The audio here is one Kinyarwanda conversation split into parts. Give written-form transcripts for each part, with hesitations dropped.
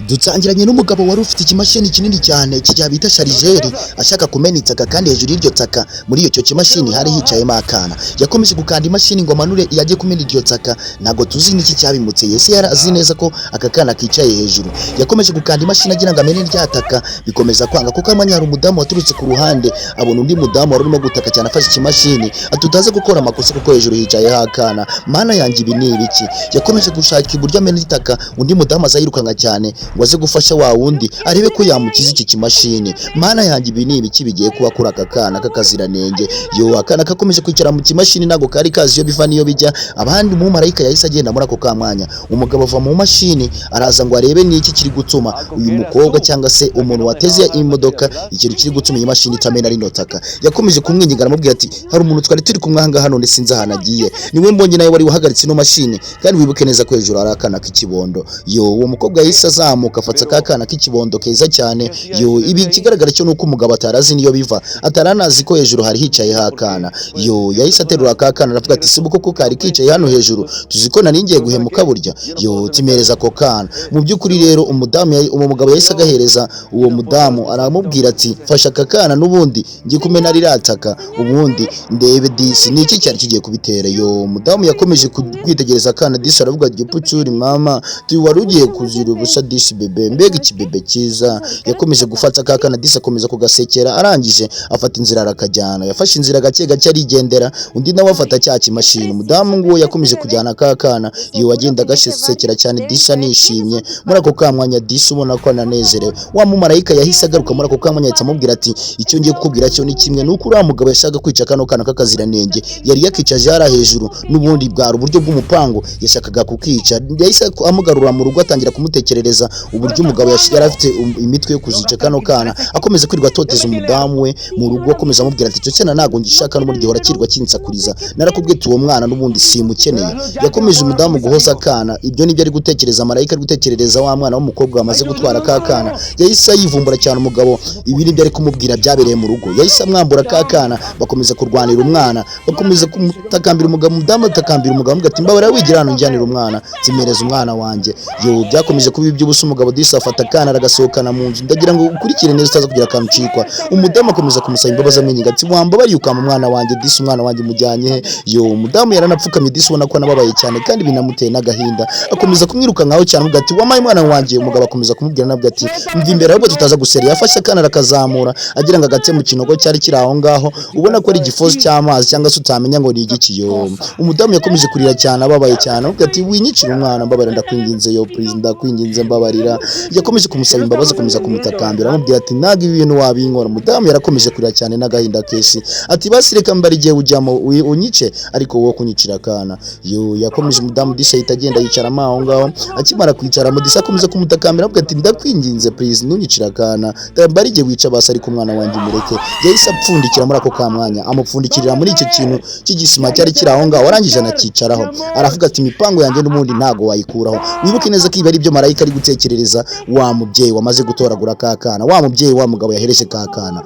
Dutangiranye n'umugabo wari ufite ikimashini kinini cyane kijya bita chargeur, ashaka kumena itaka, kandi hejuru y'iryo taka muri icyo kimashini hari hicayemo akana. Yakomeje gukanda imashini ngo amanure yajye kumena iryo taka. Ntabwo tuzi n'iki cyabimutse, yese yari azi neza ko aka kana kicaye hejuru. Yakomeje gukanda imashini agira ngo amene rya taka, bikomeza kwanga, kuko amanya hari umudamu waturutse ku ruhande, abona undi mudamu wari urimo gutaka cyane afashe ikimashini, ati: "Utaza gukora amakosa kuko hejuru hicayeho akana." Mana yanjye, ibi ni ibiki? Yakomeje gushaka uburyo amena itaka, undi mudamu aza yirukanka cyane ngo aze gufasha wa wundi, arebe ko yamukiza iki kimashini. Mana yanjye, ibi ni ibiki bigiye kuba kuri aka kana k'akaziranenge? Yo, akana kakomeje kwicara mu kimashini, ntabwo kari kazi iyo biva n'iyo bijya. Abandi umumarayika yahise agenda muri ako kamwanya. Umugabo ava mu mashini, araza ngo arebe n'iki kiri gutuma uyu mukobwa cyangwa se umuntu wateze imodoka, ikintu kiri gutuma iyi mashini itamena rino taka. Yakomeje kumwinginga, aramubwira ati: "Hari umuntu twari turi kumwe ahangaha, none sinzi ahantu agiye, niwe mbonye nawe wari wahagaritse ino mashini, kandi wibuke neza ko hejuru hari akana k'ikibondo." Yo, uwo mukobwa yahise azamuka, afata ka kana k'ikibondo keza cyane. Yo, ibi ikigaragara cyo nuko umugabo atarazi niyo biva, ataranazi ko hejuru hari hicayeho akana. Yo, yahise aterura aka kana, aravuga ati: "Si koko kari kicaye hano hejuru? Tuzi ko nari ngiye guhemuka burya." Yo, timereza ako kana. Mu by'ukuri rero umudamu uwo mugabo yahise agahereza uwo mudamu, aramubwira ati: "Fasha aka kana, n'ubundi ngiye kumena ririya taka, ubundi ndebe disi ni iki cyari kigiye kubitera." Yo, umudamu yakomeje kwitegereza akana disi, aravuga ati: "Pucuri mama tu, wari ugiye kuzira ubusa disi bebe, mbega ikibebe cyiza." Yakomeje gufata aka kana disi, akomeza kugasekera, arangije afata inzira arakajyana. Yafashe inzira gake gake arigendera, undi nawe afata cya kimashini. Umudamu nguwo yakomeje kujyana aka kana. Yo, agenda agasekera cyane disi, anishimye muri ako kamwanya disi, ubona ko ananezerewe. Wa mumarayika yahise agaruka muri ako kamwanya, ahita amubwira ati: "Icyo ngiye kukubwira cyo ni kimwe, nuko uriya mugabo yashaka kwica kano kana k'akaziranenge, yari yakicaje hariya hejuru, n'ubundi bwari uburyo bw'umupango, yashakaga kukica." Yahise amugarura mu rugo, atangira kumutekerereza uburyo umugabo yari afite imitwe yo kuzica kano kana, akomeza kwirirwa atoteza umudamu we mu rugo, akomeza amubwira ati: "Icyo cyana ntabwo ngishaka, n'ubundi gihora kirirwa kinsakuriza, narakubwiye ati uwo mwana n'ubundi simukeneye." Yakomeje umudamu guhoza akana. Ibyo nibyo ari gutekereza, marayika ari gutekerereza wa mwana w'umukobwa wamaze gutwara ka kana. Yahise yivumbura cyane umugabo, ibi nibyo ari kumubwira byabereye mu rugo. Yahise amwambura ka kana, bakomeza kurwanira umwana, bakomeza kumutakambira umugabo, umudamu atakambira umugabo, amubwira ati: "Mbabarira, wigira hano njyanira umwana, zimereza umwana wanjye." Yo, byakomeje kuba iby'ubusa. Umugabo disi afata akana, aragasohokana mu nzu. Ndagira ngo ukurikire neza, utaza kugira akantu ucikwa. Umudamu akomeza kumusaba imbabazi, amwinginga ati: "Wambabariye ukampa umwana wanjye disi, umwana wanjye mujyanye he?" Yo, umudamu yaranapfukamye disi, ubona ko anababaye cyane kandi binamuteye n'agahinda. Akomeza kumwirukankaho cyane, avuga ati: "Wampaye umwana wanjye." Umugabo akomeza kumubwira nabwo ati: "Mva imbere ahubwo tutaza gusera." Yafashe akana, arakazamura, agira ngo agate mu kinogo cyari kiri aho ngaho, ubona ko ari igifosi cy'amazi cyangwa se utamenya ngo ni igiki. Yo, umudamu yakomeje kurira cyane, ababaye cyane, avuga ati: "Winyicira umwana, mbabarira, ndakwinginze, yo please, ndakwinginze, mbabarira." Yakomeje kumusaba imbabazi, akomeza kumutakambira, amubwira ati: "Ntabwo ibi bintu wabinkora." Umudamu yarakomeje kurira cyane n'agahinda kenshi, ati: "Basi reka mbara igihe ujyamo unyice, ariko wowe kunyicira akana." Yo, yakomeje umudamu disi, ahita agenda yicaramo aho ngaho. Akimara kwicaramo disi, akomeza kumutakambira, avuga ati: "Ndakwinginze, please, ntunyicire akana, mbara igihe wica basi, ariko umwana wanjye umureke." Yahise apfundikira muri ako kamwanya, amupfundikirira muri icyo kintu cy'igisima cyari kiri aho ngaho, arangije anacyicaraho, aravuga ati: "Imipango yanjye n'ubundi ntago wayikuraho." Wibuke neza ko ibi ari byo marayika ari gutekerereza wa mubyeyi wamaze gutoragura ka kana, wa mubyeyi wa mugabo yahereje ka kana.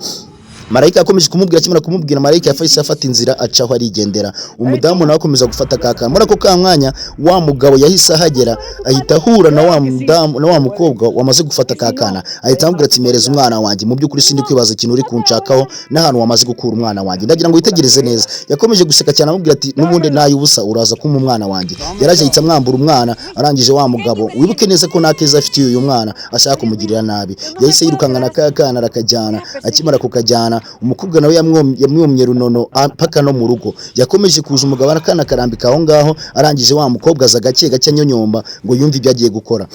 Marayika yakomeje kumubwira. Akimara kumubwira, marayika yafahise afata inzira, acaho arigendera. Umudamu nawe akomeza gufata ka kana. Muri ako ka mwanya wa mugabo yahise ahagera, ahita ahura na wa mudamu na wa mukobwa wamaze gufata ka kana, ahita amubwira ati: "Mereza umwana wanjye. Mu by'ukuri sindi kwibaza ikintu uri kunshakaho n'ahantu wamaze gukura umwana wanjye." Ndagira ngo witegereze neza. Yakomeje guseka cyane, amubwira ati: "N'ubundi nayo ubusa, uraza kumpa umwana wanjye." Yaraje, ahita amwambura umwana. Arangije wa mugabo, wibuke neza ko nta keza afitiye uyu mwana, ashaka kumugirira nabi, yahise yirukankana ka kana, arakajyana. Akimara kukajyana, umukobwa nawe yamwomye runono paka no mu rugo. Yakomeje kuza, umugabo akana karambika aho ngaho. Arangije wa mukobwa aza gake gake, anyonyomba ngo yumve ibyo agiye gukora.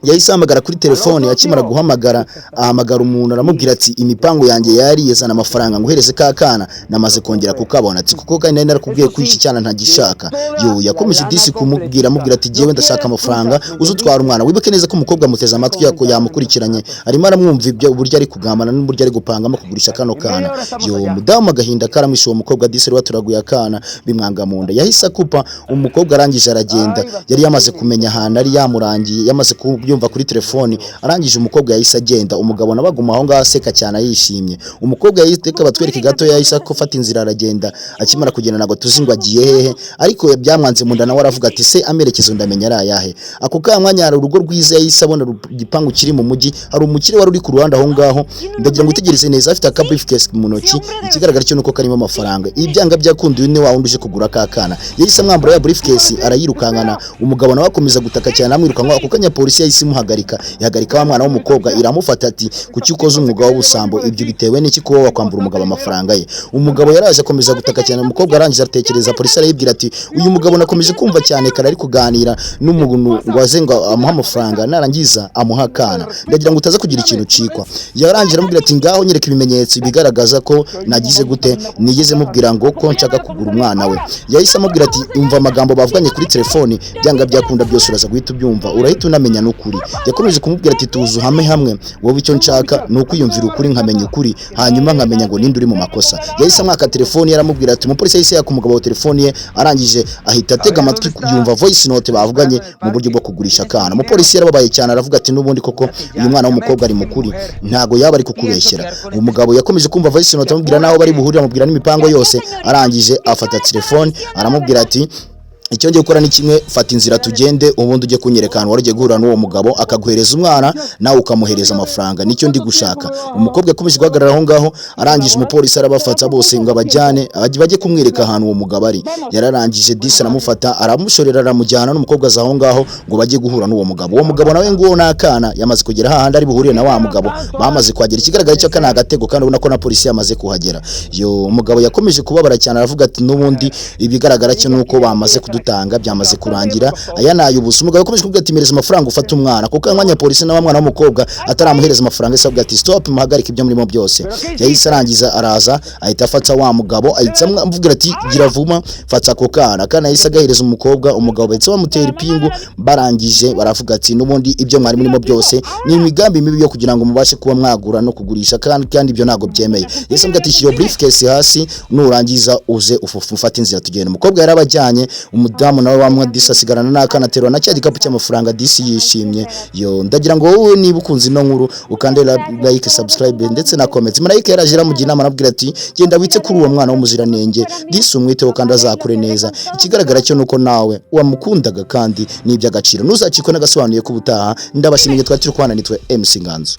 Yahise ahamagara kuri telefone. Akimara guhamagara, ahamagara umuntu, aramubwira ati: "Imipango yanjye yariye, zana amafaranga nguhereze ka kana, namaze kongera kukabona." Ati: "Kuko kandi nari narakubwiye ko iki cyana ntagishaka." Yo, yakomeje disi kumubwira, amubwira ati: "Jyewe ndashaka amafaranga, uze utwara umwana." Wibuke neza ko umukobwa amuteze amatwi, yako yamukurikiranye, arimo aramwumva ibyo uburyo ari kugambana n'uburyo ari gupangamo kugurisha kano kana. Yo, umudamu agahinda karamwishe. Uwo mukobwa disi rero waturaguye akana, bimwanga mu nda, yahise akupa umukobwa, arangije aragenda. Yari yamaze kumenya ahantu ari, yamurangiye, yamaze kubwira kubyumva kuri telefoni. Arangije umukobwa yahise agenda, umugabo nawe aguma aho ngaho aseka cyane yishimye. Umukobwa yahise, reka batwereke gato, yahise afata inzira aragenda. Akimara kugenda ntabwo tuzi ngo agiye hehe, ariko byamwanze mu nda, nawe aravuga ati: "Se amerekezo ndamenya ari ayahe?" Ako ka mwanya hari urugo rwiza yahise abona, igipangu kiri mu mujyi. Hari umukire wari uri ku ruhande aho ngaho. Ndagira ngo utegereze neza, afite aka briefcase mu ntoki, ikigaragara cyo nuko karimo amafaranga. Ibyanga byakunda uyu ni wa wundi uje kugura ka kana. Yahise amwambura ya briefcase arayirukankana. Umugabo nawe akomeza gutaka cyane amwirukanka. Ako kanya polisi yahise imuhagarika, ihagarika wa mwana w'umukobwa, iramufata ati: "Kuki ukoze umwuga w'ubusambo? Ibyo bitewe n'iki kuba wakwambura umugabo amafaranga ye?" Umugabo yaraje akomeza gutaka cyane. Umukobwa arangije atekereza, polisi arayibwira ati: "Uyu mugabo nakomeje kumva cyane kare ari kuganira n'umuntu ngo aze ngo amuhe amafaranga, narangiza amuha akana. Ndagira ngo utaza kugira ikintu ucikwa." Yarangije aramubwira ati: "Ngaho nyereka ibimenyetso bigaragaza ko nagize gute, nigeze mubwira ngo ko nshaka kugura umwana we." Yahise amubwira ati: "Umva amagambo bavuganye kuri telefoni, byanga byakunda byose uraza guhita ubyumva, urahita unamenya n'ukuri." Yakomeje kumubwira ati: "Tuzi uhame hamwe wowe, icyo nshaka ni ukwiyumvira ukuri, nkamenya ukuri, hanyuma nkamenya ngo ninde uri mu makosa." Yahise amwaka telefoni ye, aramubwira ati, umupolisi yahise yaka umugabo wa telefoni ye, arangije ahita atega amatwi yumva voice note bavuganye mu buryo bwo kugurisha akana. Umupolisi yarababaye cyane, aravuga ati: "N'ubundi koko uyu mwana w'umukobwa ari mukuri, ntago yaba ari kukubeshyera." Umugabo yakomeje kumva voice note, amubwira naho bari buhurire, amubwira n'imipango yose. Arangije afata telefone, aramubwira ati: "Icyo ngiye gukora ni kimwe, fata inzira tugende, ubundi ujye kunyereka ahantu wari ugiye guhura n'uwo mugabo, akaguhereza umwana nawe ukamuhereza amafaranga, nicyo ndi gushaka." Umukobwa yakomeje guhagarara aho ngaho. Arangije umupolisi arabafata bose ngo abajyane bajye kumwereka ahantu uwo mugabo ari. Yararangije disi aramufata, aramushorera, aramujyana n'umukobwa aza aho ngaho ngo bajye guhura n'uwo mugabo. Uwo mugabo nawe nguwo n'akana yamaze kugera hahandi ari buhurire na wa mugabo. Bamaze kuhagera, ikigaragara cyo aka ni agatego, kandi ubona ko na polisi yamaze kuhagera. Yo, umugabo yakomeje kubabara cyane, aravuga ati: "N'ubundi ibigaragara cyo nuko bamaze kudutanga, byamaze kurangira, aya ni ay'ubusa." Umugabo yakomeje kuvuga ati: "Mpereza amafaranga ufate umwana." Kuko mwanya polisi na wa mwana w'umukobwa ataramuhereza amafaranga, yahise avuga ati: "Stop, muhagarike ibyo murimo byose." Yahise arangiza araza ahita afata wa mugabo, ahita amubwira ati: "Gira vuba, fata ako kana." Akana yahise agahereza umukobwa. Umugabo bahise bamutera ipingu. Barangije baravuga ati: "N'ubundi ibyo mwari murimo byose ni imigambi mibi yo kugira ngo mubashe kuba mwagura no kugurisha, kandi ibyo ntabwo byemeye." Yahise amubwira ati: "Shyira briefcase hasi, nurangiza uze ufate inzira tugenda." Umukobwa yarabajyanye, umudamu nawe wamwa disi asigarana n'akana, aterura na cya gikapu cy'amafaranga disi yishimye. Yo, ndagira ngo wowe niba ukunze ino nkuru ukande like, subscribe ndetse na comment. Marayika yaraje aramugira inama, arabwira ati: "Genda wite kuri uwo mwana w'umuziranenge disi, umwiteho kandi azakure neza. Ikigaragara cyo nuko nawe wamukundaga kandi ni iby'agaciro." Ntuzacikwe n'agasobanuye k'ubutaha. Ndabashimiye, twari turi kubana, nitwe MC Nganzo.